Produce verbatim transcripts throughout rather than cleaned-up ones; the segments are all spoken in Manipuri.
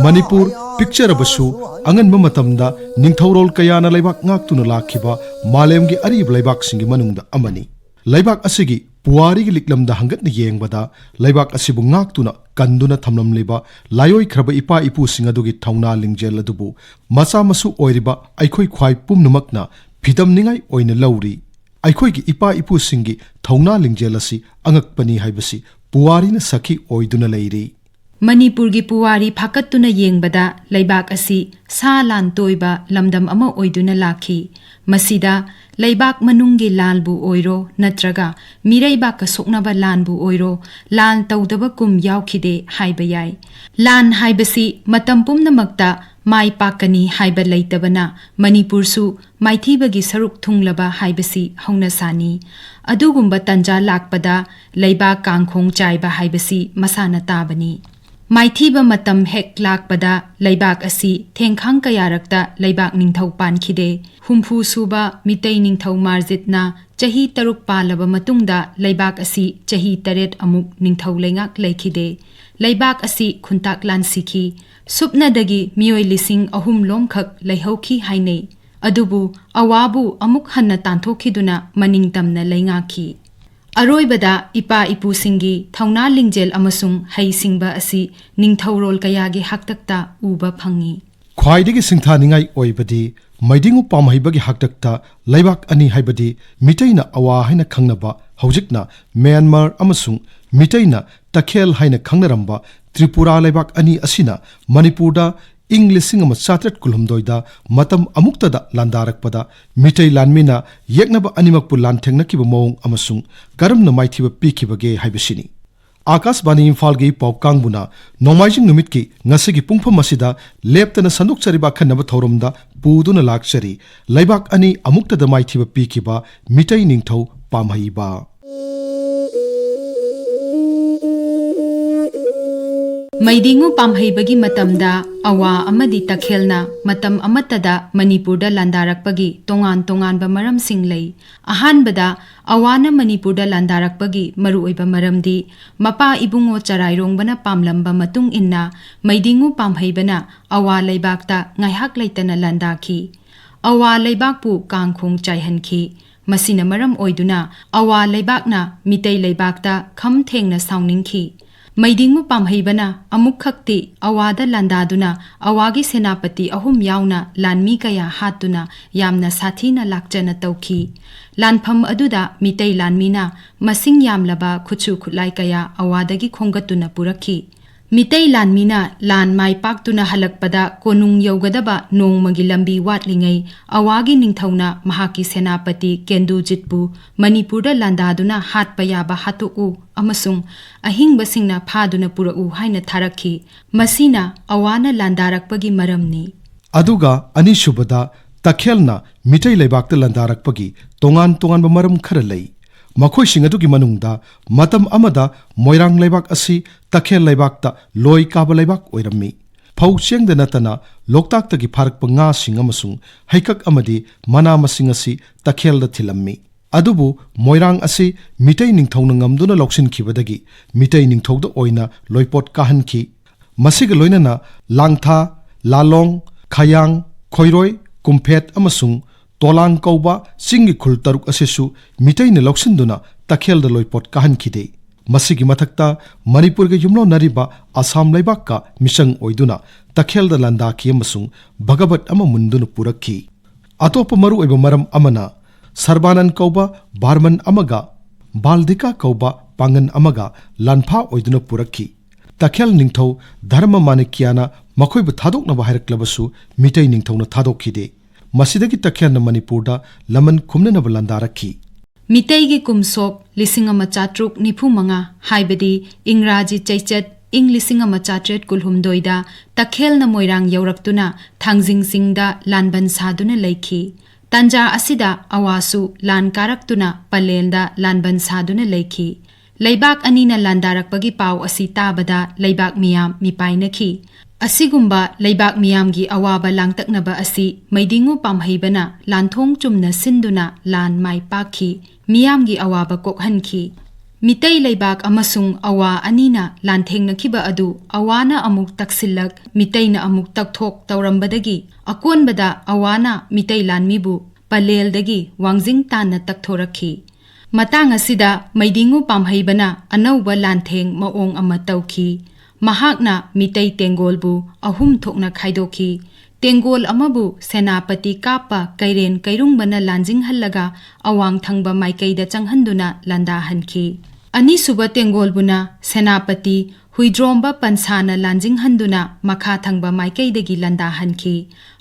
ꯃꯅꯤꯄꯨꯔ ꯄꯤꯛꯆꯔꯕꯁꯨ ꯑꯉꯟꯕ ꯃꯇꯝꯗ ꯅꯤꯡꯊꯧꯔꯣꯜ ꯀꯌꯥꯅ ꯂꯩꯕꯥꯛ ꯉꯥꯛꯇꯨꯅ ꯂꯥꯛꯈꯤꯕ ꯃꯥꯂꯦꯝꯒꯤ ꯑꯔꯤꯕ ꯂꯩꯕꯥꯛꯁꯤꯡꯒꯤ ꯃꯅꯨꯡꯗ ꯑꯃꯅꯤ꯫ ꯂꯩꯕꯥꯛ ꯑꯁꯤꯒꯤ ꯄꯨꯋꯥꯔꯤꯒꯤ ꯂꯤꯛꯂꯝꯗ ꯍꯪꯒꯠꯅ ꯌꯦꯡꯕꯗ ꯂꯩꯕꯥꯛ ꯑꯁꯤꯕꯨ ꯉꯥꯛꯇꯨꯅ ꯀꯟꯗꯨꯅ ꯊꯝꯂꯝꯂꯤꯕ ꯂꯥꯏꯑꯣꯏꯈ꯭ꯔꯕ ꯏꯄꯥ ꯏꯄꯨꯁꯤꯡ ꯑꯗꯨꯒꯤ ꯊꯧꯅꯥ ꯂꯤꯡꯖꯦꯜ ꯑꯗꯨꯕꯨ ꯃꯆꯥ ꯃꯁꯨ ꯑꯣꯏꯔꯤꯕ ꯑꯩꯈꯣꯏ ꯈ꯭ꯋꯥꯏ ꯄꯨꯝꯅꯃꯛꯅ ꯐꯤꯗꯝꯅꯤꯡꯉꯥꯏ ꯑꯣꯏꯅ ꯂꯧꯔꯤ꯫ ꯑꯩꯈꯣꯏꯒꯤ ꯏꯄꯥ ꯏꯄꯨꯁꯤꯡꯒꯤ ꯊꯧꯅꯥ ꯂꯤꯡꯖꯦꯜ ꯑꯁꯤ ꯑꯉꯛꯄꯅꯤ ꯍꯥꯏꯕꯁꯤ ꯄꯨꯋꯥꯔꯤꯅ ꯁꯥꯈꯤ ꯑꯣꯏꯗꯨꯅ ꯂꯩꯔꯤ꯫ ꯃꯅꯤꯄꯨꯔꯒꯤ ꯄꯨꯋꯥꯔꯤ ꯐꯥꯀꯠꯇꯨꯅ ꯌꯦꯡꯕꯗ ꯂꯩꯕꯥꯛ ꯑꯁꯤ ꯁꯥ ꯂꯥꯟ ꯇꯣꯏꯕ ꯂꯝꯗꯝ ꯑꯃ ꯑꯣꯏꯗꯨꯅ ꯂꯥꯛꯈꯤ꯫ ꯃꯁꯤꯗ ꯂꯩꯕꯥꯛ ꯃꯅꯨꯡꯒꯤ ꯂꯥꯟꯕꯨ ꯑꯣꯏꯔꯣ ꯅꯠꯇ꯭ꯔꯒ ꯃꯤꯔꯩꯕꯥꯛꯀ ꯁꯣꯛꯅꯕ ꯂꯥꯟꯕꯨ ꯑꯣꯏꯔꯣ, ꯂꯥꯟ ꯇꯧꯗꯕ ꯀꯨꯝ ꯌꯥꯎꯈꯤꯗꯦ ꯍꯥꯏꯕ ꯌꯥꯏ꯫ ꯂꯥꯟ ꯍꯥꯏꯕꯁꯤ ꯃꯇꯝ ꯄꯨꯝꯅꯃꯛꯇ ꯃꯥꯏ ꯄꯥꯛꯀꯅꯤ ꯍꯥꯏꯕ ꯂꯩꯇꯕꯅ ꯃꯅꯤꯄꯨꯔꯁꯨ ꯃꯥꯏꯊꯤꯕꯒꯤ ꯁꯔꯨꯛ ꯊꯨꯡꯂꯕ ꯍꯥꯏꯕꯁꯤ ꯍꯧꯅꯁꯥꯅꯤ꯫ ꯑꯗꯨꯒꯨꯝꯕ ꯇꯟꯖꯥ ꯂꯥꯛꯄꯗ ꯂꯩꯕꯥꯛ ꯀꯥꯡꯈꯣꯡ ꯆꯥꯏꯕ ꯍꯥꯏꯕꯁꯤ ꯃꯁꯥꯅ ꯇꯥꯕꯅꯤ꯫ ꯃꯥꯏꯊꯤꯕ ꯃꯇꯝ ꯍꯦꯛ ꯂꯥꯛꯄꯗ ꯂꯩꯕꯥꯛ ꯑꯁꯤ ꯊꯦꯡꯈꯥꯡ ꯀꯌꯥꯔꯛꯇ ꯂꯩꯕꯥꯛ ꯅꯤꯡꯊꯧ ꯄꯥꯟꯈꯤꯗꯦ꯫ ꯍꯨꯝꯐꯨ ꯁꯨꯕ ꯃꯤꯇꯩ ꯅꯤꯡꯊꯧ ꯃꯥꯔꯖꯤꯠꯅ ꯆꯍꯤ ꯇꯔꯨꯛ ꯄꯥꯜꯂꯕ ꯃꯇꯨꯡꯗ ꯂꯩꯕꯥꯛ ꯑꯁꯤ ꯆꯍꯤ ꯇꯔꯦꯠ ꯑꯃꯨꯛ ꯅꯤꯡꯊꯧ ꯂꯩꯉꯥꯛ ꯂꯩꯈꯤꯗꯦ꯫ ꯂꯩꯕꯥꯛ ꯑꯁꯤ ꯈꯨꯟꯇꯥꯛ ꯂꯥꯟꯁꯤꯈꯤ꯫ ꯁꯨꯞꯅꯗꯒꯤ ꯃꯤꯑꯣꯏ ꯂꯤꯁꯤꯡ ꯑꯍꯨꯝ ꯂꯣꯝꯈꯛ ꯂꯩꯍꯧꯈꯤ ꯍꯥꯏꯅꯩ꯫ ꯑꯗꯨꯕꯨ ꯑꯋꯥꯕꯨ ꯑꯃꯨꯛ ꯍꯟꯅ ꯇꯥꯟꯊꯣꯛꯈꯤꯗꯨꯅ ꯃꯅꯤꯡ ꯇꯝꯅ ꯂꯩꯉꯥꯛꯈꯤ꯫ ꯑꯔꯣꯏꯕꯗ ꯏꯄꯥ ꯏꯄꯨꯁꯤꯡꯒꯤ ꯊꯧꯅꯥ ꯂꯤꯡꯖꯦꯜ ꯑꯃꯁꯨꯡ ꯍꯩꯁꯤꯡꯕ ꯑꯁꯤ ꯅꯤꯡꯊꯧꯔꯣꯜ ꯀꯌꯥꯒꯤ ꯍꯥꯛꯇꯛꯇ ꯎꯕ ꯐꯪꯉꯤ꯫ ꯈ꯭ꯋꯥꯏꯗꯒꯤ ꯁꯤꯡꯊꯥꯅꯤꯡꯉꯥꯏ ꯑꯣꯏꯕꯗꯤ ꯃꯩꯗꯤꯡꯉꯨ ꯄꯥꯝꯍꯩꯕꯒꯤ ꯍꯥꯛꯇꯛꯇ ꯂꯩꯕꯥꯛ ꯑꯅꯤ ꯍꯥꯏꯕꯗꯤ ꯃꯤꯇꯩꯅ ꯑꯋꯥ ꯍꯥꯏꯅ ꯈꯪꯅꯕ ꯍꯧꯖꯤꯛꯅ ꯃ꯭ꯌꯥꯟꯃꯥꯔ ꯑꯃꯁꯨꯡ ꯃꯤꯇꯩꯅ ꯇꯈꯦꯜ ꯍꯥꯏꯅ ꯈꯪꯅꯔꯝꯕ ꯇ꯭ꯔꯤꯄꯨꯔꯥ ꯂꯩꯕꯥꯛ ꯑꯅꯤ ꯑꯁꯤꯅ ꯃꯅꯤꯄꯨꯔꯗ ꯏꯪ ꯂꯤꯁꯤꯡ ꯑꯃ ꯆꯥꯇ꯭ꯔꯦꯠ ꯀꯨꯟꯍꯨꯝꯗꯣꯏꯗ ꯃꯇꯝ ꯑꯃꯨꯛꯇꯗ ꯂꯥꯟꯗꯥꯔꯛꯄꯗ ꯃꯤꯇꯩ ꯂꯥꯟꯃꯤꯅ ꯌꯦꯛꯅꯕ ꯑꯅꯤꯃꯛꯄꯨ ꯂꯥꯟꯊꯦꯡꯅꯈꯤꯕ ꯃꯑꯣꯡ ꯑꯃꯁꯨꯡ ꯀꯔꯝꯅ ꯃꯥꯏꯊꯤꯕ ꯄꯤꯈꯤꯕꯒꯦ ꯍꯥꯏꯕꯁꯤꯅꯤ꯫ ꯑꯥꯀꯥꯁꯕꯥꯅꯤ ꯏꯝꯐꯥꯜꯒꯤ ꯄꯥꯎ ꯀꯥꯡꯕꯨꯅ ꯅꯣꯡꯃꯥꯏꯖꯤꯡ ꯅꯨꯃꯤꯠꯀꯤ ꯉꯁꯤꯒꯤ ꯄꯨꯡꯐꯝ ꯑꯁꯤꯗ ꯂꯦꯞꯇꯅ ꯁꯟꯗꯣꯛꯆꯔꯤꯕ ꯑꯈꯟꯅꯕ ꯊꯧꯔꯝꯗ ꯄꯨꯗꯨꯅ ꯂꯥꯛꯆꯔꯤ꯫ ꯂꯩꯕꯥꯛ ꯑꯅꯤ ꯑꯃꯨꯛꯇꯗ ꯃꯥꯏꯊꯤꯕ ꯄꯤꯈꯤꯕ ꯃꯤꯇꯩ ꯅꯤꯡꯊꯧ ꯄꯥꯝꯍꯩꯕ꯫ ꯃꯩꯗꯤꯡꯉꯨ ꯄꯥꯝꯍꯩꯕꯒꯤ ꯃꯇꯝꯗ ꯑꯋꯥ ꯑꯃꯗꯤ ꯇꯈꯦꯜꯅ ꯃꯇꯝ ꯑꯃꯠꯇꯗ ꯃꯅꯤꯄꯨꯔꯗ ꯂꯥꯟꯗꯥꯔꯛꯄꯒꯤ ꯇꯣꯉꯥꯟ ꯇꯣꯉꯥꯟꯕ ꯃꯔꯝꯁꯤꯡ ꯂꯩ꯫ ꯑꯍꯥꯟꯕꯗ, ꯑꯋꯥꯅ ꯃꯅꯤꯄꯨꯔꯗ ꯂꯥꯟꯗꯥꯔꯛꯄꯒꯤ ꯃꯔꯨꯑꯣꯏꯕ ꯃꯔꯝꯗꯤ ꯃꯄꯥ ꯏꯕꯨꯡꯉꯣ ꯆꯔꯥꯏꯔꯣꯡꯕꯅ ꯄꯥꯝꯂꯝꯕ ꯃꯇꯨꯡ ꯏꯟꯅ ꯃꯩꯗꯤꯡꯉꯨ ꯄꯥꯝꯍꯩꯕꯅ ꯑꯋꯥ ꯂꯩꯕꯥꯛꯇ ꯉꯥꯏꯍꯥꯛ ꯂꯩꯇꯅ ꯂꯥꯟꯗꯥꯈꯤ꯫ ꯑꯋꯥ ꯂꯩꯕꯥꯛꯄꯨ ꯀꯥꯡꯈꯣꯡ ꯆꯥꯏꯍꯟꯈꯤ꯫ ꯃꯁꯤꯅ ꯃꯔꯝ ꯑꯣꯏꯗꯨꯅ ꯑꯋꯥ ꯂꯩꯕꯥꯛꯅ ꯃꯤꯇꯩ ꯂꯩꯕꯥꯛꯇ ꯈꯝ ꯊꯦꯡꯅ ꯁꯥꯎꯅꯤꯡꯈꯤ꯫ ꯃꯩꯗꯤꯡꯉꯨ ꯄꯥꯝꯍꯩꯕꯅ ꯑꯃꯨꯛꯈꯛꯇꯤ ꯑꯋꯥꯗ ꯂꯥꯟꯗꯥꯗꯨꯅ ꯑꯋꯥꯒꯤ ꯁꯦꯅꯥꯄꯇꯤ ꯑꯍꯨꯝ ꯌꯥꯎꯅ ꯂꯥꯟꯃꯤ ꯀꯌꯥ ꯍꯥꯠꯇꯨꯅ ꯌꯥꯝꯅ ꯁꯥꯊꯤꯅ ꯂꯥꯛꯆꯅ ꯇꯧꯈꯤ꯫ ꯂꯥꯟꯐꯝ ꯑꯗꯨꯗ ꯃꯤꯇꯩ ꯂꯥꯟꯃꯤꯅ ꯃꯁꯤꯡ ꯌꯥꯝꯂꯕ ꯈꯨꯠꯁꯨ ꯈꯨꯠꯂꯥꯏ ꯀꯌꯥ ꯑꯋꯥꯗꯒꯤ ꯈꯣꯝꯒꯠꯇꯨꯅ ꯄꯨꯔꯛꯈꯤ꯫ ꯃꯤꯇꯩ ꯂꯥꯟꯃꯤꯅ ꯂꯥꯟ ꯃꯥꯏ ꯄꯥꯛꯇꯨꯅ ꯍꯜꯂꯛꯄꯗ ꯀꯣꯅꯨꯡ ꯌꯧꯒꯗꯕ ꯅꯣꯡꯃꯒꯤ ꯂꯝꯕꯤ ꯋꯥꯠꯂꯤꯉꯩ ꯑꯋꯥꯒꯤ ꯅꯤꯡꯊꯧꯅ ꯃꯍꯥꯛꯀꯤ ꯁꯦꯅꯥꯄꯇꯤ ꯀꯦꯟꯗꯨꯖꯤꯠꯄꯨ ꯃꯅꯤꯄꯨꯔꯗ ꯂꯥꯟꯗꯥꯗꯨꯅ ꯍꯥꯠꯄ ꯌꯥꯕ ꯍꯥꯠꯇꯣꯛꯎ ꯑꯃꯁꯨꯡ ꯑꯍꯤꯡꯕꯁꯤꯡꯅ ꯐꯥꯗꯨꯅ ꯄꯨꯔꯛꯎ ꯍꯥꯏꯅ ꯊꯥꯔꯛꯈꯤ꯫ ꯃꯁꯤꯅ ꯑꯋꯥꯅ ꯂꯥꯟꯗꯥꯔꯛꯄꯒꯤ ꯃꯔꯝꯅꯤ꯫ ꯑꯗꯨꯒ ꯑꯅꯤꯁꯨꯕꯗ, ꯇꯈꯦꯜꯅ ꯃꯤꯇꯩ ꯂꯩꯕꯥꯛꯇ ꯂꯥꯟꯗꯥꯔꯛꯄꯒꯤ ꯇꯣꯉꯥꯟ ꯇꯣꯉꯥꯟꯕ ꯃꯔꯝ ꯈꯔ ꯂꯩ꯫ ꯃꯈꯣꯏꯁꯤꯡ ꯑꯗꯨꯒꯤ ꯃꯅꯨꯡꯗ ꯃꯇꯝ ꯑꯃꯗ ꯃꯣꯏꯔꯥꯡ ꯂꯩꯕꯥꯛ ꯑꯁꯤ ꯇꯈꯦꯜ ꯂꯩꯕꯥꯛꯇ ꯂꯣꯏ ꯀꯥꯕ ꯂꯩꯕꯥꯛ ꯑꯣꯏꯔꯝꯃꯤ꯫ ꯐꯧ ꯆꯦꯡꯗ ꯅꯠꯇꯅ ꯂꯣꯛꯇꯥꯛꯇꯒꯤ ꯐꯥꯔꯛꯄ ꯉꯥꯁꯤꯡ ꯑꯃꯁꯨꯡ ꯍꯩꯀꯛ ꯑꯃꯗꯤ ꯃꯅꯥ ꯃꯁꯤꯡ ꯑꯁꯤ ꯇꯈꯦꯜꯗ ꯊꯤꯜꯂꯝꯃꯤ꯫ ꯑꯗꯨꯕꯨ ꯃꯣꯏꯔꯥꯡ ꯑꯁꯤ ꯃꯤꯇꯩ ꯅꯤꯡꯊꯧꯅ ꯉꯝꯗꯨꯅ ꯂꯧꯁꯤꯟꯈꯤꯕꯗꯒꯤ ꯃꯤꯇꯩ ꯅꯤꯡꯊꯧꯗ ꯑꯣꯏꯅ ꯂꯣꯏꯄꯣꯠ ꯀꯥꯍꯟꯈꯤ꯫ ꯃꯁꯤꯒ ꯂꯣꯏꯅꯅ ꯂꯥꯡꯊꯥ, ꯂꯥꯂꯣꯡ, ꯈꯌꯥꯡ, ꯈꯣꯏꯔꯣꯏ, ꯀꯨꯝꯐꯦꯠ ꯑꯃꯁꯨꯡ ꯇꯣꯂꯥꯡ ꯀꯧꯕ ꯆꯤꯡꯒꯤ ꯈꯨꯜ ꯇꯔꯨꯛ ꯑꯁꯤꯁꯨ ꯃꯤꯇꯩꯅ ꯂꯧꯁꯤꯟꯗꯨꯅ ꯇꯈꯦꯜꯗ ꯂꯣꯏꯄꯣꯠ ꯀꯥꯍꯟꯈꯤꯗꯦ꯫ ꯃꯁꯤꯒꯤ ꯃꯊꯛꯇ ꯃꯅꯤꯄꯨꯔꯒ ꯌꯨꯝꯂꯣꯟꯅꯔꯤꯕ ꯑꯁꯥꯝ ꯂꯩꯕꯥꯛꯀ ꯃꯤꯆꯪ ꯑꯣꯏꯗꯨꯅ ꯇꯈꯦꯜꯗ ꯂꯥꯟꯗꯥꯈꯤ ꯑꯃꯁꯨꯡ ꯚꯒꯕꯠ ꯑꯃ ꯃꯨꯟꯗꯨꯅ ꯄꯨꯔꯛꯈꯤ꯫ ꯑꯇꯣꯞꯄ ꯃꯔꯨꯑꯣꯏꯕ ꯃꯔꯝ ꯑꯃꯅ ꯁꯔꯕꯥꯅꯟ ꯀꯧꯕ ꯕꯥꯔꯃꯟ ꯑꯃꯒ ꯕꯥꯜꯗꯤꯀꯥ ꯀꯧꯕ ꯄꯥꯡꯒꯟ ꯑꯃꯒ ꯂꯥꯟꯐꯥ ꯑꯣꯏꯗꯨꯅ ꯄꯨꯔꯛꯈꯤ꯫ ꯇꯈꯦꯜ ꯅꯤꯡꯊꯧ ꯙꯔꯃ ꯃꯥꯅꯤꯀ꯭ꯌꯥꯅ ꯃꯈꯣꯏꯕꯨ ꯊꯥꯗꯣꯛꯅꯕ ꯍꯥꯏꯔꯛꯂꯕꯁꯨ ꯃꯤꯇꯩ ꯅꯤꯡꯊꯧꯅ ꯊꯥꯗꯣꯛꯈꯤꯗꯦ꯫ ꯃꯁꯤꯗꯒꯤ ꯇꯈꯦꯜꯅ ꯃꯅꯤꯄꯨꯔꯗ ꯂꯃꯟ ꯈꯨꯝꯅꯅꯕ ꯂꯥꯟꯗꯥꯔꯛꯈꯤ꯫ ꯃꯤꯇꯩꯒꯤ ꯀꯨꯝꯁꯣꯛ ꯂꯤꯁꯤꯡ ꯑꯃ ꯆꯥꯇ꯭ꯔꯨꯛ ꯅꯤꯐꯨ ꯃꯉꯥ, ꯍꯥꯏꯕꯗꯤ ꯏꯪꯔꯥꯖꯤ ꯆꯩꯆꯠ ꯏꯪ ꯂꯤꯁꯤꯡ ꯑꯃ ꯆꯥꯇ꯭ꯔꯦꯠ ꯀꯨꯟꯍꯨꯝꯗꯣꯏꯗ ꯇꯈꯦꯜꯅ ꯃꯣꯏꯔꯥꯡ ꯌꯧꯔꯛꯇꯨꯅ ꯊꯥꯡꯖꯤꯡ ꯆꯤꯡꯗ ꯂꯥꯟꯕꯟ ꯁꯥꯗꯨꯅ ꯂꯩꯈꯤ꯫ ꯇꯟꯖꯥ ꯑꯁꯤꯗ ꯑꯋꯥꯁꯨ ꯂꯥꯟ ꯀꯥꯔꯛꯇꯨꯅ ꯄꯂꯦꯜꯗ ꯂꯥꯟꯕꯟ ꯁꯥꯗꯨꯅ ꯂꯩꯈꯤ꯫ ꯂꯩꯕꯥꯛ ꯑꯅꯤꯅ ꯂꯥꯟꯗꯥꯔꯛꯄꯒꯤ ꯄꯥꯎ ꯑꯁꯤ ꯇꯥꯕꯗ ꯂꯩꯕꯥꯛ ꯃꯤꯌꯥꯝ ꯃꯤꯄꯥꯏꯅꯈꯤ꯫ ꯑꯁꯤꯒꯨꯝꯕ ꯂꯩꯕꯥꯛ ꯃꯤꯌꯥꯝꯒꯤ ꯑꯋꯥꯕ ꯂꯥꯡꯇꯛꯅꯕ ꯑꯁꯤ ꯃꯩꯗꯤꯡꯉꯨ ꯄꯥꯝꯍꯩꯕꯅ ꯂꯥꯟꯊꯣꯡ ꯆꯨꯝꯅ ꯁꯤꯟꯗꯨꯅ ꯂꯥꯟ ꯃꯥꯏ ꯄꯥꯛꯈꯤ, ꯃꯤꯌꯥꯝꯒꯤ ꯑꯋꯥꯕ ꯀꯣꯛꯍꯟꯈꯤ꯫ ꯃꯤꯇꯩ ꯂꯩꯕꯥꯛ ꯑꯃꯁꯨꯡ ꯑꯋꯥ ꯑꯅꯤꯅ ꯂꯥꯟꯊꯦꯡꯅꯈꯤꯕ ꯑꯗꯨ ꯑꯋꯥꯅ ꯑꯃꯨꯛ ꯇꯛꯁꯤꯜꯂꯛ, ꯃꯤꯇꯩꯅ ꯑꯃꯨꯛ ꯇꯛꯊꯣꯛ ꯇꯧꯔꯝꯕꯗꯒꯤ ꯑꯀꯣꯟꯕꯗ ꯑꯋꯥꯅ ꯃꯤꯇꯩ ꯂꯥꯟꯃꯤꯕꯨ ꯄꯂꯦꯜꯗꯒꯤ ꯋꯥꯡꯖꯤꯡ ꯇꯥꯟꯅ ꯇꯛꯊꯣꯔꯛꯈꯤ꯫ ꯃꯇꯥꯡ ꯑꯁꯤꯗ ꯃꯩꯗꯤꯡꯉꯨ ꯄꯥꯝꯍꯩꯕꯅ ꯑꯅꯧꯕ ꯂꯥꯟꯊꯦꯡ ꯃꯑꯣꯡ ꯑꯃ ꯇꯧꯈꯤ꯫ ꯃꯍꯥꯛꯅ ꯃꯤꯇꯩ ꯇꯦꯡꯒꯣꯜꯕꯨ ꯑꯍꯨꯝ ꯊꯣꯛꯅ ꯈꯥꯏꯗꯣꯛꯈꯤ꯫ ꯇꯦꯡꯒꯣꯜ ꯑꯃꯕꯨ ꯁꯦꯅꯥꯄꯇꯤ ꯀꯥꯞꯄ ꯀꯩꯔꯦꯟ ꯀꯩꯔꯨꯡꯕꯅ ꯂꯥꯟꯖꯤꯡꯍꯜꯂꯒ ꯑꯋꯥꯡ ꯊꯪꯕ ꯃꯥꯏꯀꯩꯗ ꯆꯪꯍꯟꯗꯨꯅ ꯂꯥꯟꯗꯥꯍꯟꯈꯤ꯫ ꯑꯅꯤꯁꯨꯕ ꯇꯦꯡꯒꯣꯜꯕꯨꯅ ꯁꯦꯅꯥꯄꯇꯤ ꯍꯨꯏꯗ꯭ꯔꯣꯝꯕ ꯄꯟꯁꯥꯅ ꯂꯥꯟꯖꯤꯡꯍꯟꯗꯨꯅ ꯃꯈꯥ ꯊꯪꯕ ꯃꯥꯏꯀꯩꯗꯒꯤ ꯂꯥꯟꯗꯥꯍꯟꯈꯤ꯫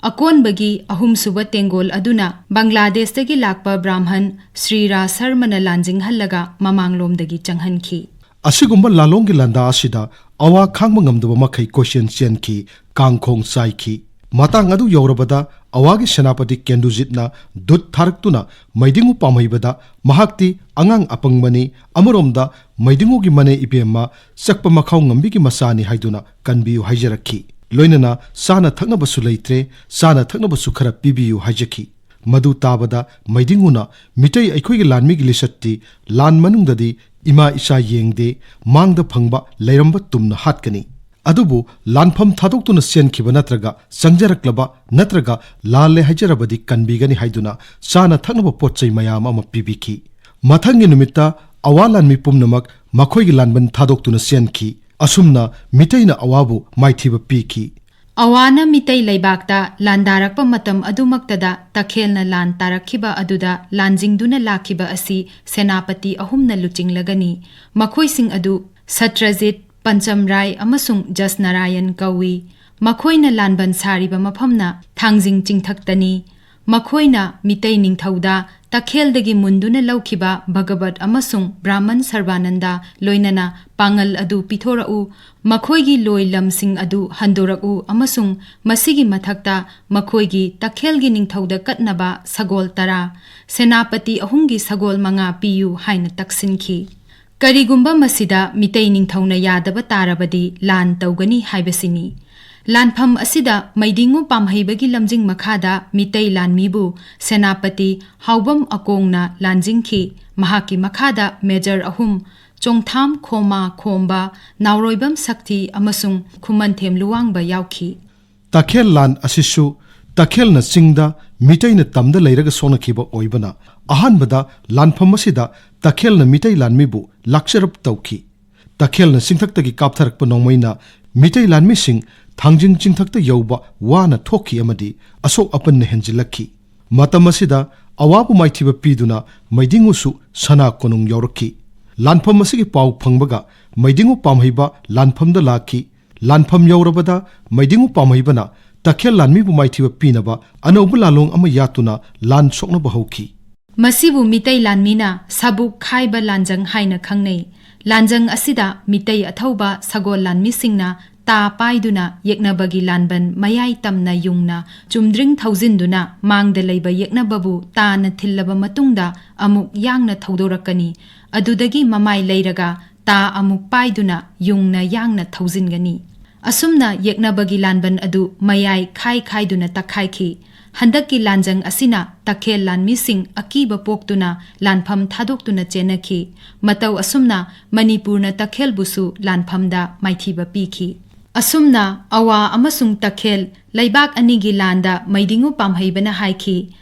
ꯑꯀꯣꯟꯕꯒꯤ ꯑꯍꯨꯝꯁꯨꯕ ꯇꯦꯡꯒꯣꯜ ꯑꯗꯨꯅ ꯕꯪꯒ꯭ꯂꯥꯗꯦꯁꯇꯒꯤ ꯂꯥꯛꯄ ꯕ꯭ꯔꯥꯍꯃꯟ ꯁ꯭ꯔꯤ ꯔꯥ ꯁꯔꯃꯅ ꯂꯥꯟꯖꯤꯡꯍꯜꯂꯒ ꯃꯃꯥꯡꯂꯣꯝꯗꯒꯤ ꯆꯪꯍꯟꯈꯤ꯫ ꯑꯁꯤꯒꯨꯝꯕ ꯂꯥꯂꯣꯡꯒꯤ ꯂꯥꯟꯗꯥ ꯑꯁꯤꯗ ꯑꯋꯥ ꯈꯥꯡꯕ ꯉꯝꯗꯕ ꯃꯈꯩ ꯀꯣꯏꯆꯦꯟ ꯆꯦꯟꯈꯤ, ꯀꯥꯡꯈꯣꯡ ꯆꯥꯏꯈꯤ꯫ ꯃꯇꯥꯡ ꯑꯗꯨ ꯌꯧꯔꯕꯗ ꯑꯋꯥꯒꯤ ꯁꯦꯅꯥꯄꯇꯤ ꯀꯦꯟꯗꯨꯖꯤꯠꯅ ꯗꯨꯠ ꯊꯥꯔꯛꯇꯨꯅ ꯃꯩꯗꯤꯡꯉꯨ ꯄꯥꯝꯍꯩꯕꯗ ꯃꯍꯥꯛꯇꯤ ꯑꯉꯥꯡ ꯑꯄꯪꯕꯅꯤ, ꯑꯃꯔꯣꯝꯗ ꯃꯩꯗꯤꯡꯉꯨꯒꯤ ꯃꯅꯦ ꯏꯕꯦꯝꯃ ꯆꯛꯄ ꯃꯈꯥꯎ ꯉꯝꯕꯤꯒꯤ ꯃꯆꯥꯅꯤ ꯍꯥꯏꯗꯨꯅ ꯀꯟꯕꯤꯌꯨ ꯍꯥꯏꯖꯔꯛꯈꯤ꯫ ꯂꯣꯏꯅꯅ ꯆꯥꯅ ꯊꯛꯅꯕꯁꯨ ꯂꯩꯇ꯭ꯔꯦ, ꯆꯥꯅ ꯊꯛꯅꯕꯁꯨ ꯈꯔ ꯄꯤꯕꯤꯌꯨ ꯍꯥꯏꯖꯈꯤ꯫ ꯃꯗꯨ ꯇꯥꯕꯗ ꯃꯩꯗꯤꯡꯉꯨꯅ ꯃꯤꯇꯩ ꯑꯩꯈꯣꯏꯒꯤ ꯂꯥꯟꯃꯤꯒꯤ ꯂꯤꯆꯠꯇꯤ ꯂꯥꯟ ꯃꯅꯨꯡꯗꯗꯤ ꯏꯃꯥ ꯏꯆꯥ ꯌꯦꯡꯗꯦ, ꯃꯥꯡꯗ ꯐꯪꯕ ꯂꯩꯔꯝꯕ ꯇꯨꯝꯅ ꯍꯥꯠꯀꯅꯤ꯫ ꯑꯗꯨꯕꯨ ꯂꯥꯟꯐꯝ ꯊꯥꯗꯣꯛꯇꯨꯅ ꯆꯦꯟꯈꯤꯕ ꯅꯠꯇ꯭ꯔꯒ ꯆꯪꯖꯔꯛꯂꯕ ꯅꯠꯇ꯭ꯔꯒ ꯂꯥꯜꯂꯦ ꯍꯥꯏꯖꯔꯕꯗꯤ ꯀꯟꯕꯤꯒꯅꯤ ꯍꯥꯏꯗꯨꯅ ꯆꯥꯅ ꯊꯛꯅꯕ ꯄꯣꯠ ꯆꯩ ꯃꯌꯥꯝ ꯑꯃ ꯄꯤꯕꯤꯈꯤ꯫ ꯃꯊꯪꯒꯤ ꯅꯨꯃꯤꯠꯇ ꯑꯋꯥ ꯂꯥꯟꯃꯤ ꯄꯨꯝꯅꯃꯛ ꯃꯈꯣꯏꯒꯤ ꯂꯥꯟꯕꯟ ꯊꯥꯗꯣꯛꯇꯨꯅ ꯆꯦꯟꯈꯤ꯫ ꯑꯁꯨꯝꯅ ꯃꯤꯇꯩꯅ ꯑꯋꯥꯕꯨ ꯃꯥꯏꯊꯤꯕ ꯄꯤꯈꯤ꯫ ꯑꯋꯥꯅ ꯃꯤꯇꯩ ꯂꯩꯕꯥꯛꯇ ꯂꯥꯟꯗꯥꯔꯛꯄ ꯃꯇꯝ ꯑꯗꯨꯃꯛꯇꯗ ꯇꯈꯦꯜꯅ ꯂꯥꯟ ꯇꯥꯔꯛꯈꯤꯕ ꯑꯗꯨꯗ ꯂꯥꯟꯖꯤꯡꯗꯨꯅ ꯂꯥꯛꯈꯤꯕ ꯑꯁꯤ ꯁꯦꯅꯥꯄꯇꯤ ꯑꯍꯨꯝꯅ ꯂꯨꯆꯤꯡꯂꯒꯅꯤ꯫ ꯃꯈꯣꯏꯁꯤꯡ ꯑꯗꯨ ꯁꯇ꯭ꯔꯖꯤꯠ, ꯄꯟꯆꯝꯔꯥꯏ ꯑꯃꯁꯨꯡ ꯖꯁꯅꯥꯔꯥꯌꯟ ꯀꯧꯏ꯫ ꯃꯈꯣꯏꯅ ꯂꯥꯟꯕꯟ ꯁꯥꯔꯤꯕ ꯃꯐꯝꯅ ꯊꯥꯡꯖꯤꯡ ꯆꯤꯡꯊꯛꯇꯅꯤ꯫ ꯃꯈꯣꯏꯅ ꯃꯤꯇꯩ ꯅꯤꯡꯊꯧꯗ ꯇꯈꯦꯜꯗꯒꯤ ꯃꯨꯟꯗꯨꯅ ꯂꯧꯈꯤꯕ ꯚꯒꯕꯠ ꯑꯃꯁꯨꯡ ꯕ꯭ꯔꯥꯍꯃꯟ ꯁꯔꯕꯥꯅꯟꯗ ꯂꯣꯏꯅꯅ ꯄꯥꯉꯜ ꯑꯗꯨ ꯄꯤꯊꯣꯔꯛꯎ, ꯃꯈꯣꯏꯒꯤ ꯂꯣꯏ ꯂꯝꯁꯤꯡ ꯑꯗꯨ ꯍꯟꯗꯣꯔꯛꯎ ꯑꯃꯁꯨꯡ ꯃꯁꯤꯒꯤ ꯃꯊꯛꯇ ꯃꯈꯣꯏꯒꯤ ꯇꯈꯦꯜꯒꯤ ꯅꯤꯡꯊꯧꯗ ꯀꯠꯅꯕ ꯁꯒꯣꯜ ꯇꯔꯥ, ꯁꯦꯅꯥꯄꯇꯤ ꯑꯍꯨꯝꯒꯤ ꯁꯒꯣꯜ ꯃꯉꯥ ꯄꯤꯌꯨ ꯍꯥꯏꯅ ꯇꯛꯁꯤꯟꯈꯤ꯫ ꯀꯔꯤꯒꯨꯝꯕ ꯃꯁꯤꯗ ꯃꯤꯇꯩ ꯅꯤꯡꯊꯧꯅ ꯌꯥꯗꯕ ꯇꯥꯔꯕꯗꯤ ꯂꯥꯟ ꯇꯧꯒꯅꯤ ꯍꯥꯏꯕꯁꯤꯅꯤ꯫ ꯂꯥꯟꯐꯝ ꯑꯁꯤꯗ ꯃꯩꯗꯤꯡꯉꯨ ꯄꯥꯝꯍꯩꯕꯒꯤ ꯂꯝꯖꯤꯡ ꯃꯈꯥꯗ ꯃꯤꯇꯩ ꯂꯥꯟꯃꯤꯕꯨ ꯁꯦꯅꯥꯄꯇꯤ ꯍꯥꯎꯕꯝ ꯑꯀꯣꯡꯅ ꯂꯥꯟꯖꯤꯡꯈꯤ꯫ ꯃꯍꯥꯛꯀꯤ ꯃꯈꯥꯗ ꯃꯦꯖꯔ ꯑꯍꯨꯝ, ꯆꯣꯡꯊꯥꯝ ꯈꯣꯃꯥ ꯈꯣꯝꯕ, ꯅꯥꯎꯔꯣꯏꯕꯝ ꯁꯛꯊꯤ ꯑꯃꯁꯨꯡ ꯈꯨꯃꯟꯊꯦꯝ ꯂꯨꯋꯥꯡꯕ ꯌꯥꯎꯈꯤ꯫ ꯇꯈꯦꯜ ꯂꯥꯟ ꯑꯁꯤꯁꯨ ꯇꯈꯦꯜꯅ ꯆꯤꯡꯗ, ꯃꯤꯇꯩꯅ ꯇꯝꯗ ꯂꯩꯔꯒ ꯁꯣꯛꯅꯈꯤꯕ ꯑꯣꯏꯕꯅ, ꯑꯍꯥꯟꯕꯗ ꯂꯥꯟꯐꯝ ꯑꯁꯤꯗ ꯇꯈꯦꯜꯅ ꯃꯤꯇꯩ ꯂꯥꯟꯃꯤꯕꯨ ꯂꯥꯛꯆꯔꯞ ꯇꯧꯈꯤ꯫ ꯇꯈꯦꯜꯅ ꯆꯤꯡꯊꯛꯇꯒꯤ ꯀꯥꯞꯊꯔꯛꯄ ꯅꯣꯡꯃꯩꯅ ꯃꯤꯇꯩ ꯂꯥꯟꯃꯤꯁꯤꯡ ꯊꯥꯡꯖꯤꯡ ꯆꯤꯡꯊꯛꯇ ꯌꯧꯕ ꯋꯥꯅ ꯊꯣꯛꯈꯤ ꯑꯃꯗꯤ ꯑꯁꯣꯛ ꯑꯄꯟꯅ ꯍꯦꯟꯖꯤꯜꯂꯛꯈꯤ꯫ ꯃꯇꯝ ꯑꯁꯤꯗ ꯑꯋꯥꯕ ꯃꯥꯏꯊꯤꯕ ꯄꯤꯗꯨꯅ ꯃꯩꯗꯤꯡꯉꯨꯁꯨ ꯁꯅꯥ ꯀꯣꯅꯨꯡ ꯌꯧꯔꯛꯈꯤ꯫ ꯂꯥꯟꯐꯝ ꯑꯁꯤꯒꯤ ꯄꯥꯎ ꯐꯪꯕꯒ ꯃꯩꯗꯤꯡꯉꯨ ꯄꯥꯝꯍꯩꯕ ꯂꯥꯟꯐꯝꯗ ꯂꯥꯛꯈꯤ꯫ ꯂꯥꯟꯐꯝ ꯌꯧꯔꯕꯗ ꯃꯩꯗꯤꯡꯉꯨ ꯄꯥꯝꯍꯩꯕꯅ ꯇꯈꯦꯜ ꯂꯥꯟꯃꯤꯕꯨ ꯃꯥꯏꯊꯤꯕ ꯄꯤꯅꯕ ꯑꯅꯧꯕ ꯂꯥꯂꯣꯡ ꯑꯃ ꯌꯥꯠꯇꯨꯅ ꯂꯥꯟ ꯁꯣꯛꯅꯕ ꯍꯧꯈꯤ꯫ ꯃꯁꯤꯕꯨ ꯃꯤꯇꯩ ꯂꯥꯟꯃꯤꯅ ꯁꯥꯕꯨꯛ ꯈꯥꯏꯕ ꯂꯥꯟꯖꯪ ꯍꯥꯏꯅ ꯈꯪꯅꯩ꯫ ꯂꯥꯟꯖꯪ ꯑꯁꯤꯗ ꯃꯤꯇꯩ ꯑꯊꯧꯕ ꯁꯒꯣꯜ ꯂꯥꯟꯃꯤꯁꯤꯡꯅ ꯇꯥ ꯄꯥꯏꯗꯨꯅ ꯌꯦꯛꯅꯕꯒꯤ ꯂꯥꯟꯕꯟ ꯃꯌꯥꯏ ꯇꯝꯅ ꯌꯨꯡꯅ ꯆꯨꯝꯗ꯭ꯔꯤꯡ ꯊꯧꯖꯤꯟꯗꯨꯅ ꯃꯥꯡꯗ ꯂꯩꯕ ꯌꯦꯛꯅꯕꯕꯨ ꯇꯥꯅ ꯊꯤꯜꯂꯕ ꯃꯇꯨꯡꯗ ꯑꯃꯨꯛ ꯌꯥꯡꯅ ꯊꯧꯗꯣꯔꯛꯀꯅꯤ꯫ ꯑꯗꯨꯗꯒꯤ ꯃꯃꯥꯏ ꯂꯩꯔꯒ ꯇꯥ ꯑꯃꯨꯛ ꯄꯥꯏꯗꯨꯅ ꯌꯨꯡꯅ ꯌꯥꯡꯅ ꯊꯧꯖꯤꯟꯒꯅꯤ꯫ ꯑꯁꯨꯝꯅ ꯌꯦꯛꯅꯕꯒꯤ ꯂꯥꯟꯕꯟ ꯑꯗꯨ ꯃꯌꯥꯏ ꯈꯥꯏ ꯈꯥꯏꯗꯨꯅ ꯇꯛꯈꯥꯏꯈꯤ꯫ ꯍꯟꯗꯛꯀꯤ ꯂꯥꯟꯖꯪ ꯑꯁꯤꯅ ꯇꯈꯦꯜ ꯂꯥꯟꯃꯤꯁꯤꯡ ꯑꯀꯤꯕ ꯄꯣꯛꯇꯨꯅ ꯂꯥꯟꯐꯝ ꯊꯥꯗꯣꯛꯇꯨꯅ ꯆꯦꯟꯅꯈꯤ꯫ ꯃꯇꯧ ꯑꯁꯨꯝꯅ ꯃꯅꯤꯄꯨꯔꯅ ꯇꯈꯦꯜꯕꯨꯁꯨ ꯂꯥꯟꯐꯝꯗ ꯃꯥꯏꯊꯤꯕ ꯄꯤꯈꯤ꯫ ꯑꯁꯨꯝꯅ ꯑꯋꯥ ꯑꯃꯁꯨꯡ ꯇꯈꯦꯜ ꯂꯩꯕꯥꯛ ꯑꯅꯤꯒꯤ ꯂꯥꯟꯗ ꯃꯩꯗꯤꯡꯉꯨ ꯄꯥꯝꯍꯩꯕꯅ ꯍꯥꯏꯈꯤ,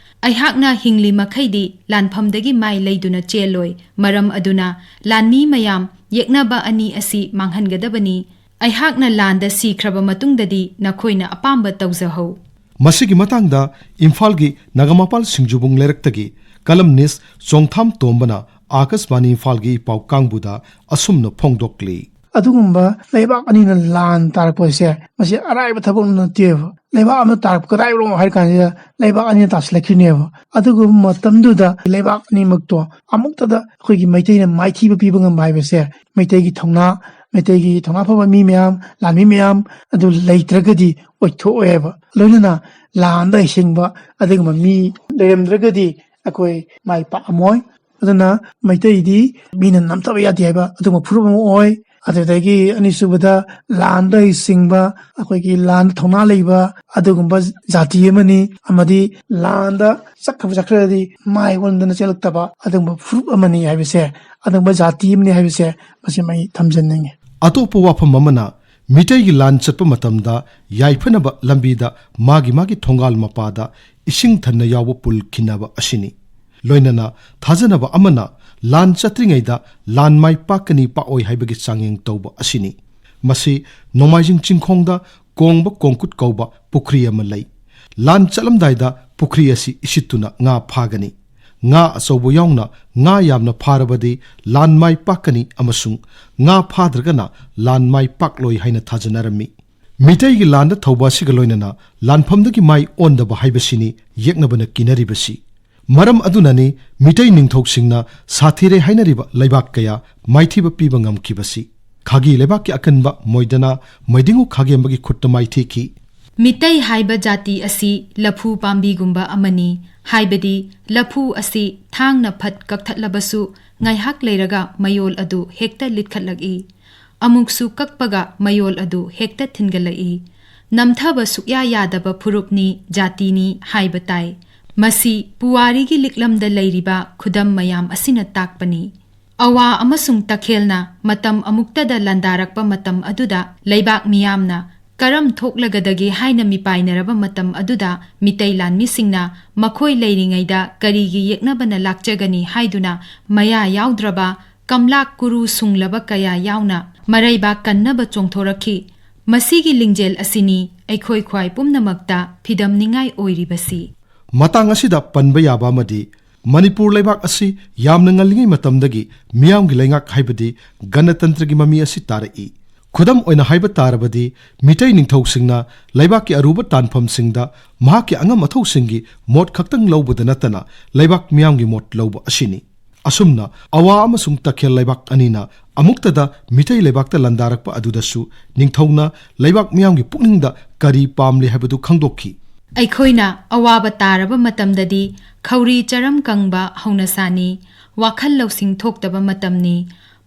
"ꯑꯩꯍꯥꯛꯅ ꯍꯤꯡꯂꯤ ꯃꯈꯩꯗꯤ ꯂꯥꯟꯐꯝꯗꯒꯤ ꯃꯥꯏ ꯂꯩꯗꯨꯅ ꯆꯦꯜꯂꯣꯏ꯫ ꯃꯔꯝ ꯑꯗꯨꯅ ꯂꯥꯟꯃꯤ ꯃꯌꯥꯝ, ꯌꯦꯛꯅꯕ ꯑꯅꯤ ꯑꯁꯤ ꯃꯥꯡꯍꯟꯒꯗꯕꯅꯤ꯫ ꯑꯩꯍꯥꯛꯅ ꯂꯥꯟꯗ ꯁꯤꯈ꯭ꯔꯕ ꯃꯇꯨꯡꯗꯗꯤ ꯅꯈꯣꯏꯅ ꯑꯄꯥꯝꯕ ꯇꯧꯖꯍꯧ"꯫ ꯃꯁꯤꯒꯤ ꯃꯇꯥꯡꯗ ꯏꯝꯐꯥꯜꯒꯤ ꯅꯒꯥꯃꯄꯥꯜ ꯁꯤꯡꯖꯨꯕꯨꯡ ꯂꯩꯔꯛꯇꯒꯤ ꯀꯂꯝꯅꯤꯁ ꯆꯣꯡꯊꯥꯝ ꯇꯣꯝꯕꯅ ꯑꯥꯀꯥꯁꯕꯥꯅꯤ ꯏꯝꯐꯥꯜꯒꯤ ꯄꯥꯎ ꯀꯥꯡꯕꯨꯗ ꯑꯁꯨꯝꯅ ꯐꯣꯡꯗꯣꯛꯂꯤ꯫ ꯑꯗꯨꯒꯨꯝꯕ ꯂꯩꯕꯥꯛ ꯑꯅꯤꯅ ꯂꯥꯟ ꯇꯥꯔꯛꯄꯁꯦ, ꯃꯁꯤ ꯑꯔꯥꯏꯕ ꯊꯕꯛ ꯅꯠꯇꯦꯕ꯫ ꯂꯩꯕꯥꯛ ꯑꯃ ꯇꯥꯔꯛꯄ ꯀꯗꯥꯏꯗꯅꯣ ꯍꯥꯏꯔ ꯀꯥꯟꯁꯤꯗ ꯂꯩꯕꯥꯛ ꯑꯅꯤꯅ ꯇꯥꯁꯤꯜꯂꯛꯈꯤꯕꯅꯦꯕ꯫ ꯑꯗꯨꯒꯨꯝꯕ ꯃꯇꯝꯗꯨꯗ ꯂꯩꯕꯥꯛ ꯑꯅꯤꯃꯛꯇꯣ ꯑꯃꯨꯛꯇꯗ ꯑꯩꯈꯣꯏꯒꯤ ꯃꯩꯇꯩꯅ ꯃꯥꯏꯊꯤꯕ ꯄꯤꯕ ꯉꯝꯕ ꯍꯥꯏꯕꯁꯦ, ꯃꯩꯇꯩꯒꯤ ꯊꯧꯅꯥ, ꯃꯩꯇꯩꯒꯤ ꯊꯧꯅꯥ ꯐꯕ ꯃꯤ ꯃꯌꯥꯝ, ꯂꯥꯟꯃꯤ ꯃꯌꯥꯝ ꯑꯗꯨ ꯂꯩꯇ꯭ꯔꯒꯗꯤ ꯑꯣꯏꯊꯣꯛꯑꯣꯏꯕ꯫ ꯂꯣꯏꯅꯅ ꯂꯥꯟꯗ ꯍꯩꯁꯤꯡꯕ ꯑꯗꯨꯒꯨꯝꯕ ꯃꯤ ꯂꯩꯔꯝꯗ꯭ꯔꯒꯗꯤ ꯑꯩꯈꯣꯏ ꯃꯥꯏ ꯄꯥꯛꯑꯝꯃꯣꯏ꯫ ꯑꯗꯨꯅ ꯃꯩꯇꯩꯗꯤ ꯃꯤꯅ ꯅꯝꯊꯕ ꯌꯥꯗꯦ ꯍꯥꯏꯕ ꯑꯗꯨꯒꯨꯝꯕ ꯐꯨꯔꯨꯞ ꯑꯃ ꯑꯣꯏ꯫ ꯑꯗꯨꯗꯒꯤ ꯑꯅꯤꯁꯨꯕꯗ ꯂꯥꯟꯗ ꯍꯩꯁꯤꯡꯕ, ꯑꯩꯈꯣꯏꯒꯤ ꯂꯥꯟꯗ ꯊꯧꯅꯥ ꯂꯩꯕ ꯑꯗꯨꯒꯨꯝꯕ ꯖꯥꯇꯤ ꯑꯃꯅꯤ꯫ ꯑꯃꯗꯤ ꯂꯥꯟꯗ ꯆꯠꯈ꯭ꯔꯕ ꯆꯠꯈ꯭ꯔꯗꯤ ꯃꯥꯏ ꯑꯣꯟꯗꯅ ꯆꯦꯜꯂꯛꯇꯕ ꯑꯗꯨꯒꯨꯝꯕ ꯐꯨꯔꯨꯞ ꯑꯃꯅꯤ ꯍꯥꯏꯕꯁꯦ, ꯑꯗꯨꯒꯨꯝꯕ ꯖꯥꯇꯤ ꯑꯃꯅꯤ ꯍꯥꯏꯕꯁꯦ ꯃꯁꯤ ꯑꯩ ꯊꯝꯖꯅꯤꯡꯉꯤ꯫ ꯑꯇꯣꯞꯄ ꯋꯥꯐꯝ ꯑꯃꯅ, ꯃꯤꯇꯩꯒꯤ ꯂꯥꯟ ꯆꯠꯄ ꯃꯇꯝꯗ ꯌꯥꯏꯐꯅꯕ ꯂꯝꯕꯤꯗ ꯃꯥꯒꯤ ꯃꯥꯒꯤ ꯊꯣꯡꯒꯥꯜ ꯃꯄꯥꯗ ꯏꯁꯤꯡ ꯊꯟꯅ ꯌꯥꯎꯕ ꯄꯨꯜ ꯈꯤꯟꯅꯕ ꯑꯁꯤꯅꯤ꯫ ꯂꯣꯏꯅꯅ ꯊꯥꯖꯅꯕ ꯑꯃꯅ ꯂꯥꯟ ꯆꯠꯇ꯭ꯔꯤꯉꯩꯗ ꯂꯥꯟ ꯃꯥꯏ ꯄꯥꯛꯀꯅꯤ ꯄꯥꯛꯑꯣꯏ ꯍꯥꯏꯕꯒꯤ ꯆꯥꯡꯌꯦꯡ ꯇꯧꯕ ꯑꯁꯤꯅꯤ꯫ ꯃꯁꯤ ꯅꯣꯡꯃꯥꯏꯖꯤꯡ ꯆꯤꯡꯈꯣꯡꯗ ꯀꯣꯡꯕ ꯀꯣꯡꯀꯨꯠ ꯀꯧꯕ ꯄꯨꯈ꯭ꯔꯤ ꯑꯃ ꯂꯩ꯫ ꯂꯥꯟ ꯆꯠꯂꯝꯗꯥꯏꯗ ꯄꯨꯈ꯭ꯔꯤ ꯑꯁꯤ ꯏꯁꯤꯠꯇꯨꯅ ꯉꯥ ꯐꯥꯒꯅꯤ꯫ ꯉꯥ ꯑꯆꯧꯕ ꯌꯥꯎꯅ ꯉꯥ ꯌꯥꯝꯅ ꯐꯥꯔꯕꯗꯤ ꯂꯥꯟ ꯃꯥꯏ ꯄꯥꯛꯀꯅꯤ ꯑꯃꯁꯨꯡ ꯉꯥ ꯐꯥꯗ꯭ꯔꯒꯅ ꯂꯥꯟ ꯃꯥꯏ ꯄꯥꯛꯂꯣꯏ ꯍꯥꯏꯅ ꯊꯥꯖꯅꯔꯝꯃꯤ꯫ ꯃꯤꯇꯩꯒꯤ ꯂꯥꯟꯗ ꯊꯧꯕ ꯑꯁꯤꯒ ꯂꯣꯏꯅꯅ ꯂꯥꯟꯐꯝꯗꯒꯤ ꯃꯥꯏ ꯑꯣꯟꯗꯕ ꯍꯥꯏꯕꯁꯤꯅꯤ ꯌꯦꯛꯅꯕꯅ ꯀꯤꯅꯔꯤꯕꯁꯤ꯫ ꯃꯔꯝ ꯑꯗꯨꯅꯅꯤ ꯃꯤꯇꯩ ꯅꯤꯡꯊꯧꯁꯤꯡꯅ ꯁꯥꯊꯤꯔꯦ ꯍꯥꯏꯅꯔꯤꯕ ꯂꯩꯕꯥꯛ ꯀꯌꯥ ꯃꯥꯏꯊꯤꯕ ꯄꯤꯕ ꯉꯝꯈꯤꯕꯁꯤ꯫ ꯈꯥꯒꯤ ꯂꯩꯕꯥꯛꯀꯤ ꯑꯀꯟꯕ ꯃꯣꯏꯗꯅꯥ ꯃꯩꯗꯤꯡꯉꯨ ꯈꯥꯒꯦꯝꯕꯒꯤ ꯈꯨꯠꯇ ꯃꯥꯏꯊꯤꯈꯤ꯫ ꯃꯤꯇꯩ ꯍꯥꯏꯕ ꯖꯥꯇꯤ ꯑꯁꯤ ꯂꯐꯨ ꯄꯥꯝꯕꯤꯒꯨꯝꯕ ꯑꯃꯅꯤ꯫ ꯍꯥꯏꯕꯗꯤ ꯂꯐꯨ ꯑꯁꯤ ꯊꯥꯡꯅ ꯐꯠ ꯀꯛꯊꯠꯂꯕꯁꯨ ꯉꯥꯏꯍꯥꯛ ꯂꯩꯔꯒ ꯃꯌꯣꯜ ꯑꯗꯨ ꯍꯦꯛꯇ ꯂꯤꯠꯈꯠꯂꯛꯏ꯫ ꯑꯃꯨꯛꯁꯨ ꯀꯛꯄꯒ ꯃꯌꯣꯜ ꯑꯗꯨ ꯍꯦꯛꯇ ꯊꯤꯟꯒꯠꯂꯛꯏ꯫ ꯅꯝꯊꯕ ꯁꯨꯛꯌꯥ ꯌꯥꯗꯕ ꯐꯨꯔꯨꯞꯅꯤ, ꯖꯥꯇꯤꯅꯤ ꯍꯥꯏꯕ ꯇꯥꯏ꯫ ꯃꯁꯤ ꯄꯨꯋꯥꯔꯤꯒꯤ ꯂꯤꯛꯂꯝꯗ ꯂꯩꯔꯤꯕ ꯈꯨꯗꯝ ꯃꯌꯥꯝ ꯑꯁꯤꯅ ꯇꯥꯛꯄꯅꯤ꯫ ꯑꯋꯥ ꯑꯃꯁꯨꯡ ꯇꯈꯦꯜꯅ ꯃꯇꯝ ꯑꯃꯨꯛꯇꯗ ꯂꯥꯟꯗꯥꯔꯛꯄ ꯃꯇꯝ ꯑꯗꯨꯗ ꯂꯩꯕꯥꯛ ꯃꯤꯌꯥꯝꯅ ꯀꯔꯝ ꯊꯣꯛꯂꯒꯗꯒꯦ ꯍꯥꯏꯅ ꯃꯤꯄꯥꯏꯅꯔꯕ ꯃꯇꯝ ꯑꯗꯨꯗ ꯃꯤꯇꯩ ꯂꯥꯟꯃꯤꯁꯤꯡꯅ ꯃꯈꯣꯏ ꯂꯩꯔꯤꯉꯩꯗ ꯀꯔꯤꯒꯤ ꯌꯦꯛꯅꯕꯅ ꯂꯥꯛꯆꯒꯅꯤ ꯍꯥꯏꯗꯨꯅ ꯃꯌꯥ ꯌꯥꯎꯗ꯭ꯔꯕ ꯀꯝꯂꯥꯛ ꯀꯨꯔꯨ ꯁꯨꯡꯂꯕ ꯀꯌꯥ ꯌꯥꯎꯅ ꯃꯔꯩꯕꯥꯛ ꯀꯟꯅꯕ ꯆꯣꯡꯊꯣꯔꯛꯈꯤ꯫ ꯃꯁꯤꯒꯤ ꯂꯤꯡꯖꯦꯜ ꯑꯁꯤꯅꯤ ꯑꯩꯈꯣꯏ ꯈ꯭ꯋꯥꯏ ꯄꯨꯝꯅꯃꯛꯇ ꯐꯤꯗꯝꯅꯤꯡꯉꯥꯏ ꯑꯣꯏꯔꯤꯕꯁꯤ꯫ ꯃꯇꯥꯡ ꯑꯁꯤꯗ ꯄꯟꯕ ꯌꯥꯕ ꯑꯃꯗꯤ, ꯃꯅꯤꯄꯨꯔ ꯂꯩꯕꯥꯛ ꯑꯁꯤ ꯌꯥꯝꯅ ꯉꯜꯂꯤꯉꯩ ꯃꯇꯝꯗꯒꯤ ꯃꯤꯌꯥꯝꯒꯤ ꯂꯩꯉꯥꯛ ꯍꯥꯏꯕꯗꯤ ꯒꯅꯇꯟꯇ꯭ꯔꯒꯤ ꯃꯃꯤ ꯑꯁꯤ ꯇꯥꯔꯛꯏ꯫ ꯈꯨꯗꯝ ꯑꯣꯏꯅ ꯍꯥꯏꯕ ꯇꯥꯔꯕꯗꯤ, ꯃꯤꯇꯩ ꯅꯤꯡꯊꯧꯁꯤꯡꯅ ꯂꯩꯕꯥꯛꯀꯤ ꯑꯔꯨꯕ ꯇꯥꯟꯐꯝꯁꯤꯡꯗ ꯃꯍꯥꯛꯀꯤ ꯑꯉꯝ ꯑꯊꯧꯁꯤꯡꯒꯤ ꯃꯣꯠ ꯈꯛꯇꯪ ꯂꯧꯕꯗ ꯅꯠꯇꯅ ꯂꯩꯕꯥꯛ ꯃꯤꯌꯥꯝꯒꯤ ꯃꯣꯠ ꯂꯧꯕ ꯑꯁꯤꯅꯤ꯫ ꯑꯁꯨꯝꯅ ꯑꯋꯥ ꯑꯃꯁꯨꯡ ꯇꯈꯦꯜ ꯂꯩꯕꯥꯛ ꯑꯅꯤꯅ ꯑꯃꯨꯛꯇꯗ ꯃꯤꯇꯩ ꯂꯩꯕꯥꯛꯇ ꯂꯥꯟꯗꯥꯔꯛꯄ ꯑꯗꯨꯗꯁꯨ ꯅꯤꯡꯊꯧꯅ ꯂꯩꯕꯥꯛ ꯃꯤꯌꯥꯝꯒꯤ ꯄꯨꯛꯅꯤꯡꯗ ꯀꯔꯤ ꯄꯥꯝꯂꯤ ꯍꯥꯏꯕꯗꯨ ꯈꯪꯗꯣꯛꯈꯤ꯫ ꯑꯩꯈꯣꯏꯅ ꯑꯋꯥꯕ ꯇꯥꯔꯕ ꯃꯇꯝꯗꯗꯤ ꯈꯧꯔꯤ ꯆꯔꯝ ꯀꯪꯕ ꯍꯧꯅꯁꯥꯅꯤ꯫ ꯋꯥꯈꯜ ꯂꯧꯁꯤꯡ ꯊꯣꯛꯇꯕ ꯃꯇꯝꯅꯤ꯫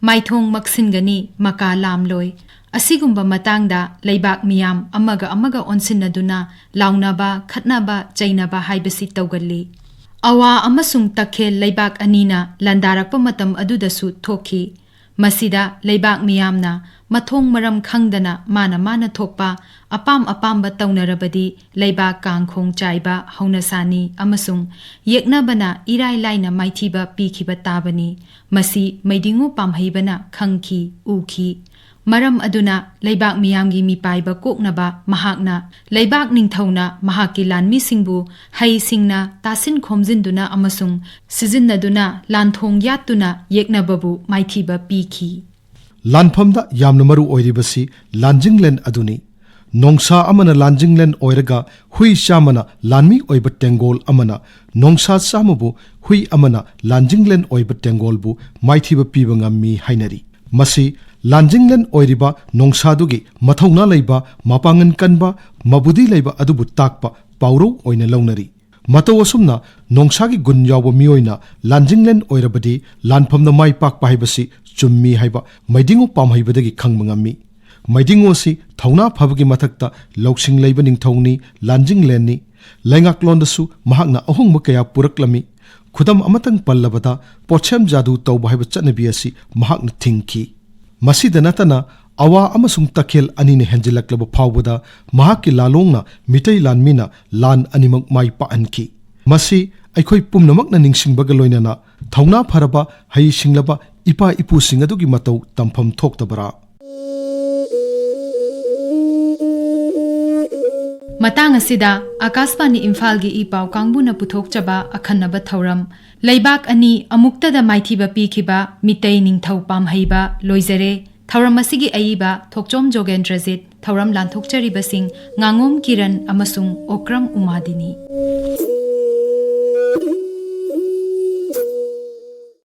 ꯃꯥꯏꯊꯣꯡ ꯃꯛꯁꯤꯟꯒꯅꯤ, ꯃꯀꯥ ꯂꯥꯝꯂꯣꯏ꯫ ꯑꯁꯤꯒꯨꯝꯕ ꯃꯇꯥꯡꯗ ꯂꯩꯕꯥꯛ ꯃꯤꯌꯥꯝ ꯑꯃꯒ ꯑꯃꯒ ꯑꯣꯟꯁꯤꯟꯅꯗꯨꯅ ꯂꯥꯎꯅꯕ, ꯈꯠꯅꯕ, ꯆꯩꯅꯕ ꯍꯥꯏꯕꯁꯤ ꯇꯧꯒꯜꯂꯤ꯫ ꯑꯋꯥ ꯑꯃꯁꯨꯡ ꯇꯈꯦꯜ ꯂꯩꯕꯥꯛ ꯑꯅꯤꯅ ꯂꯥꯟꯗꯥꯔꯛꯄ ꯃꯇꯝ ꯑꯗꯨꯗꯁꯨ ꯊꯣꯛꯈꯤ꯫ ꯃꯁꯤꯗ ꯂꯩꯕꯥꯛ ꯃꯤꯌꯥꯝꯅ ꯃꯊꯣꯡ ꯃꯔꯝ ꯈꯪꯗꯅ ꯃꯥꯅ ꯃꯥꯅ ꯊꯣꯛꯄ ꯑꯄꯥꯝ ꯑꯄꯥꯝꯕ ꯇꯧꯅꯔꯕꯗꯤ ꯂꯩꯕꯥꯛ ꯀꯥꯡꯈꯣꯡ ꯆꯥꯏꯕ ꯍꯧꯅꯁꯥꯅꯤ ꯑꯃꯁꯨꯡ ꯌꯦꯛꯅꯕꯅ ꯏꯔꯥꯏ ꯂꯥꯏꯅ ꯃꯥꯏꯊꯤꯕ ꯄꯤꯈꯤꯕ ꯇꯥꯕꯅꯤ꯫ ꯃꯁꯤ ꯃꯩꯗꯤꯡꯉꯨ ꯄꯥꯝꯍꯩꯕꯅ ꯈꯪꯈꯤ, ꯎꯈꯤ꯫ ꯃꯔꯝ ꯑꯗꯨꯅ ꯂꯩꯕꯥꯛ ꯃꯤꯌꯥꯝꯒꯤ ꯃꯤꯄꯥꯏꯕ ꯀꯣꯛꯅꯕ ꯃꯍꯥꯛꯅ ꯂꯩꯕꯥꯛ ꯅꯤꯡꯊꯧꯅ ꯃꯍꯥꯛꯀꯤ ꯂꯥꯟꯃꯤꯁꯤꯡꯕꯨ ꯍꯩꯁꯤꯡꯅ ꯇꯥꯁꯤꯟ ꯈꯣꯝꯖꯤꯟꯗꯨꯅ ꯑꯃꯁꯨꯡ ꯁꯤꯖꯤꯟꯅꯗꯨꯅ ꯂꯥꯟꯊꯣꯡ ꯌꯥꯠꯇꯨꯅ ꯌꯦꯛꯅꯕꯕꯨ ꯃꯥꯏꯊꯤꯕ ꯄꯤꯈꯤ꯫ ꯂꯥꯟꯐꯝꯗ ꯌꯥꯝꯅ ꯃꯔꯨ ꯑꯣꯏꯔꯤꯕꯁꯤ ꯂꯥꯟꯖꯤꯡꯂꯦꯟ ꯑꯗꯨꯅꯤ꯫ ꯅꯣꯡꯁꯥ ꯑꯃꯅ ꯂꯥꯟꯖꯤꯡꯂꯦꯟ ꯑꯣꯏꯔꯒ ꯍꯨꯏ ꯆꯥꯝꯃꯅ ꯂꯥꯟꯃꯤ ꯑꯣꯏꯕ ꯇꯦꯡꯒꯣꯜ ꯑꯃꯅ ꯅꯣꯡꯁꯥ ꯆꯥꯝꯃꯕꯨ ꯍꯨꯏ ꯑꯃꯅ ꯂꯥꯟꯖꯤꯡꯂꯦꯟ ꯑꯣꯏꯕ ꯇꯦꯡꯒꯣꯜꯕꯨ ꯃꯥꯏꯊꯤꯕ ꯄꯤꯕ ꯉꯝꯃꯤ ꯍꯥꯏꯅꯔꯤ꯫ ꯃꯁꯤ ꯂꯥꯟꯖꯤꯡꯂꯦꯟ ꯑꯣꯏꯔꯤꯕ ꯅꯣꯡꯁꯥꯗꯨꯒꯤ ꯃꯊꯧꯅꯥ ꯂꯩꯕ, ꯃꯄꯥꯡꯒꯜ ꯀꯟꯕ, ꯃꯕꯨꯗꯤ ꯂꯩꯕ ꯑꯗꯨꯕꯨ ꯇꯥꯛꯄ ꯄꯥꯎꯔꯧ ꯑꯣꯏꯅ ꯂꯧꯅꯔꯤ꯫ ꯃꯇꯧ ꯑꯁꯨꯝꯅ ꯅꯣꯡꯁꯥꯒꯤ ꯒꯨꯟ ꯌꯥꯎꯕ ꯃꯤꯑꯣꯏꯅ ꯂꯥꯟꯖꯤꯡꯂꯦꯟ ꯑꯣꯏꯔꯕꯗꯤ ꯂꯥꯟꯐꯝꯗ ꯃꯥꯏ ꯄꯥꯛꯄ ꯍꯥꯏꯕꯁꯤ ꯆꯨꯝꯃꯤ ꯍꯥꯏꯕ ꯃꯩꯗꯤꯡꯉꯨ ꯄꯥꯝꯍꯩꯕꯗꯒꯤ ꯈꯪꯕ ꯉꯝꯃꯤ꯫ ꯃꯩꯗꯤꯡꯉꯨ ꯑꯁꯤ ꯊꯧꯅꯥ ꯐꯕꯒꯤ ꯃꯊꯛꯇ ꯂꯧꯁꯤꯡ ꯂꯩꯕ ꯅꯤꯡꯊꯧꯅꯤ, ꯂꯥꯟꯖꯤꯡꯂꯦꯟꯅꯤ꯫ ꯂꯩꯉꯥꯛꯂꯣꯟꯗꯁꯨ ꯃꯍꯥꯛꯅ ꯑꯍꯣꯡꯕ ꯀꯌꯥ ꯄꯨꯔꯛꯂꯝꯃꯤ꯫ ꯈꯨꯗꯝ ꯑꯃꯇꯪ ꯄꯜꯂꯕꯗ, ꯄꯣꯠꯁꯦꯝ ꯖꯥꯗꯨ ꯇꯧꯕ ꯍꯥꯏꯕ ꯆꯠꯅꯕꯤ ꯑꯁꯤ ꯃꯍꯥꯛꯅ ꯊꯤꯡꯈꯤ꯫ ꯃꯁꯤꯗ ꯅꯠꯇꯅ, ꯑꯋꯥ ꯑꯃꯁꯨꯡ ꯇꯈꯦꯜ ꯑꯅꯤꯅ ꯍꯦꯟꯖꯤꯜꯂꯛꯂꯕ ꯐꯥꯎꯕꯗ ꯃꯍꯥꯛꯀꯤ ꯂꯥꯂꯣꯡꯅ ꯃꯤꯇꯩ ꯂꯥꯟꯃꯤꯅ ꯂꯥꯟ ꯑꯅꯤꯃꯛ ꯃꯥꯏ ꯄꯥꯛꯍꯟꯈꯤ꯫ ꯃꯁꯤ ꯑꯩꯈꯣꯏ ꯄꯨꯝꯅꯃꯛꯅ ꯅꯤꯡꯁꯤꯡꯕꯒ ꯂꯣꯏꯅꯅ ꯊꯧꯅꯥ ꯐꯔꯕ, ꯍꯩꯁꯤꯡꯂꯕ ꯏꯄꯥ ꯏꯄꯨꯁꯤꯡ ꯑꯗꯨꯒꯤ ꯃꯇꯧ ꯇꯝꯐꯝ ꯊꯣꯛꯇꯕꯔꯥ? ꯃꯇꯥꯡ ꯑꯁꯤꯗ ꯑꯀꯥꯁꯕꯥꯅꯤ ꯏꯝꯐꯥꯜꯒꯤ ꯏ ꯄꯥꯎ ꯀꯥꯡꯕꯨꯅ ꯄꯨꯊꯣꯛꯆꯕ ꯑꯈꯟꯅꯕ ꯊꯧꯔꯝ ꯂꯩꯕꯥꯛ ꯑꯅꯤ ꯑꯃꯨꯛꯇꯗ ꯃꯥꯏꯊꯤꯕ ꯄꯤꯈꯤꯕ ꯃꯤꯇꯩ ꯅꯤꯡꯊꯧ ꯄꯥꯝꯍꯩꯕ ꯂꯣꯏꯖꯔꯦ꯫ ꯊꯧꯔꯝ ꯑꯁꯤꯒꯤ ꯑꯏꯕ ꯊꯣꯛꯆꯣꯝ ꯖꯣꯒꯦꯟꯗ꯭ꯔꯖꯤꯠ, ꯊꯧꯔꯝ ꯂꯥꯟꯊꯣꯛꯆꯔꯤꯕꯁꯤꯡ ꯉꯥꯉꯣꯝ ꯀꯤꯔꯟ ꯑꯃꯁꯨꯡ ꯑꯣꯀ꯭ꯔꯝ ꯎꯃꯥꯗꯤꯅꯤ꯫